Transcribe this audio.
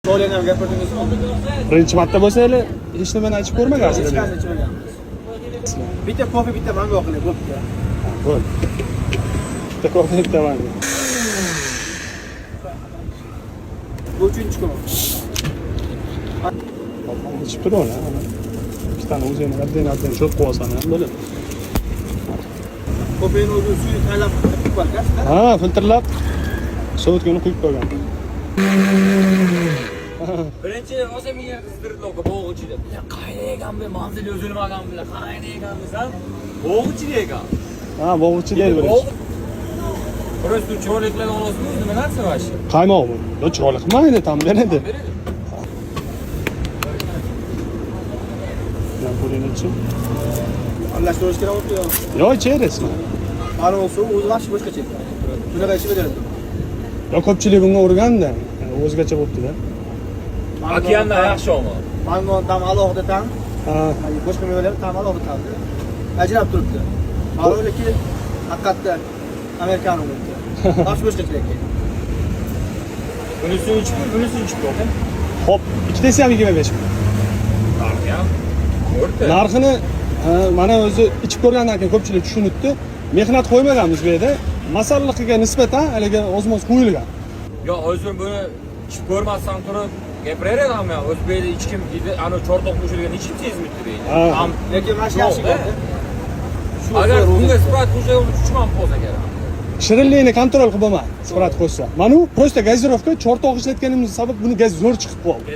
To'g'ri ham gapirdingizmi? Birinchi marta bo'lsa hali hech nimani ichib Hech ko'rmagansiz. qanday ichmaganmiz. Bitta kofe, bitta mango qilib bo'pti. Bo'ldi. Bitta kofe, bitta mango. Bu uchinchi kun. Ichib tur uni. Ikkitani o'zingni отдельно cho'p qo'yasan ham bo'ladi. Kofeni o'zi suyini tayyorlab qo'yib qo'ygan. Ha, filtrlab sovutgani quyib qo'ygan. Birinchi rosa menga qizdirdi bo'g'ichi deb. Qayda ekan bu manzil yo'zilmagan bilan qayda ekan desam, bo'g'ichi ekan. Ha, bo'g'ichi deydi birinchi. Просто chiroyli olasizmi, nima narsa вообще? Qaymoq bu. Yo, chiroyli qilmaydi, tam beradi. Beradi. Bilan ko'ringchi. Aralashtirish kerak bo'libdi. Yo, ichaverasiz. Mango suvi o'zi вообще boshqacha ekan. Bunaqa ichib beradi. Yo, ko'pchilik bunga o'rgandi. O'zgacha bo'pti-da. Okeandan yaxshi olma. Mango ta'mi alohida ta'm, Ha, boshqa mevalar ta'mi alohida ta'mda. Ajrab turibdi. Mangoniki haqiqatda amerikano bo'libdi. Вообще boshqacha ekan. Bunisi 3 ming, bunisi 3 ming. Xo'p, ikkitasi ham 25 ming. Narxi ham o'rta. Narxini mana o'zi ichib ko'rgandan keyin ko'pchilik tushunibdi. Mehnat qo'ymaganmiz bu yerda. Masalliqiga nisbatan haligi ozmoz qo'yilgan. Yo, o'zim buni ichib ko'rmasdan turib gapiraveradi hamma. O'zbekda hech kim ana chortoq qo'shilgan hech kim sezmaydi bu yerda. Ha. Tam Lekin mana shu yaxshi Yo'q, gapda. Shu Agar zo'r bunga o'zi. Sprite qo'shsa, 3 man bo'lsa kerak. Shirinlikni kontrol qilib bo'lmadi. Sprite qo'shsa. Mana u просто gazirovka chortoq ishlatganimiz sabab buni gaz zo'r chiqib qoldi.